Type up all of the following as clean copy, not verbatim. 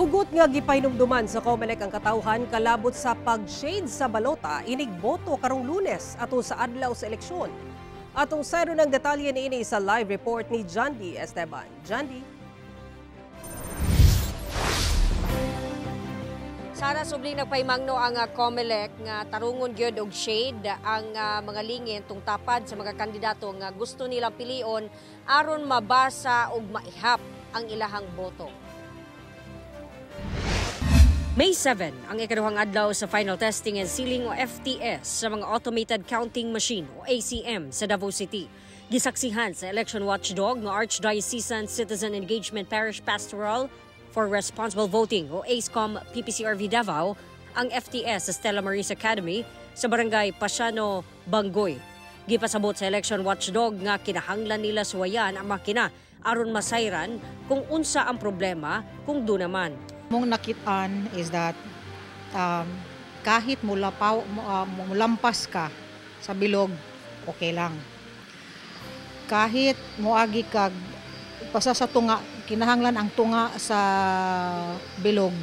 Hugot nga gipahinumduman sa COMELEC ang katawhan kalabot sa pag-shade sa balota inig boto karong Lunes ato sa adlaw sa eleksyon. Atong sayro ng detalye niini sa live report ni Jandy Esteban. Jandy? Sara, subling nagpahimangno ang COMELEC nga tarungon gyud og shade ang mga lingin tung tapad sa mga kandidato nga gusto nilang pilion aron mabasa ug maihap ang ilahang boto. May 7 ang ikaduhang adlaw sa Final Testing and Sealing o FTS sa mga Automated Counting Machine o ACM sa Davao City. Gisaksihan sa election watchdog nga Archdiocesan Citizen Engagement Parish Pastoral for Responsible Voting o ACECOM PPCRV Davao ang FTS sa Stella Maris Academy sa Barangay Pasiano, Bangoy. Gipasabot sa election watchdog nga kinahanglan nila suwayan ang makina aron masayran kung unsa ang problema kung do naman. Mong nakitaan is that kahit mulapaw, mulampas ka sa bilog, okay lang. Kahit moagi kag basta sa tunga, kinahanglan ang tunga sa bilog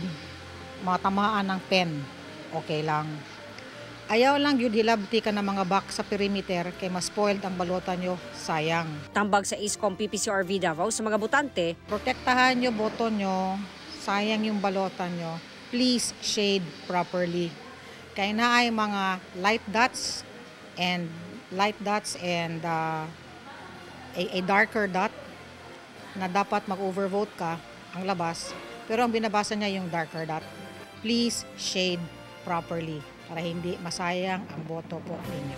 matamaan ng pen, okay lang. Ayaw lang yun hilabti ka ng mga box sa perimeter kay mas spoiled ang balota nyo, sayang. Tambag sa ACECOM PPCRV Davao sa mga botante, protektahan nyo boto nyo, sayang yung balota nyo. Please shade properly. Kaya na ay mga light dots and a darker dot na dapat mag-overvote ka ang labas, pero ang binabasa niya yung darker dot. Please shade properly para hindi masayang ang boto po ninyo.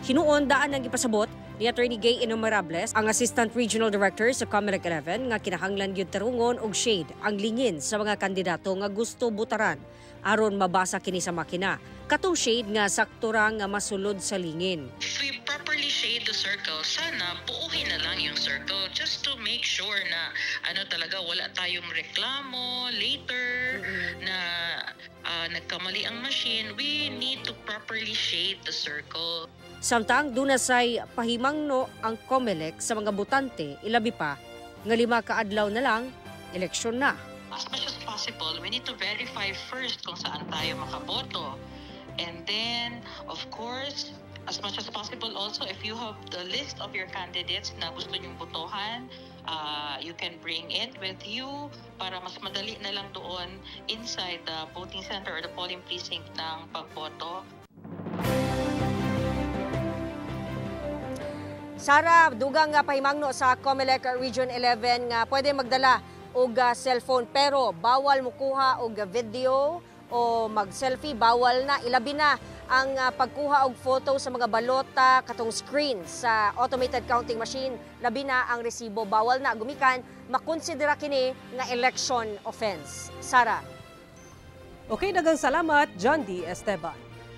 Hinuon daan ang ipasabot ni Attorney Gay Innumerables, ang Assistant Regional Director sa COMELEC 11 nga kinahanglan gyud tarungon og shade ang lingin sa mga kandidato nga gusto butaran aron mabasa kini sa makina. Katong shade nga sakto ra nga masulod sa lingin. If we properly shade the circle, sana buuhin na lang yung circle just to make sure na ano talaga wala tayong reklamo later na nagkamali ang machine. We need to properly shade the circle. Samtang duna say pahimangno ang COMELEC sa mga botante, ilabi pa nga 5 ka adlaw na lang eleksyon na. As much as possible, we need to verify first kung saan tayo makaboto. And then, of course, as much as possible also, if you have the list of your candidates na gusto nyong botohan, you can bring it with you para mas madali na lang doon inside the voting center or the polling precinct ng pagboto. Sara, dugang nga pahimangno sa COMELEC Region 11 nga pwede magdala og cellphone pero bawal mukuha og video o mag-selfie, bawal na, ilabi na ang pagkuha og photo sa mga balota katong screen sa automated counting machine, labi na ang resibo, bawal na gumikan makonsidera kini nga election offense. Sara. Okay, daghang salamat, Jandy Esteban.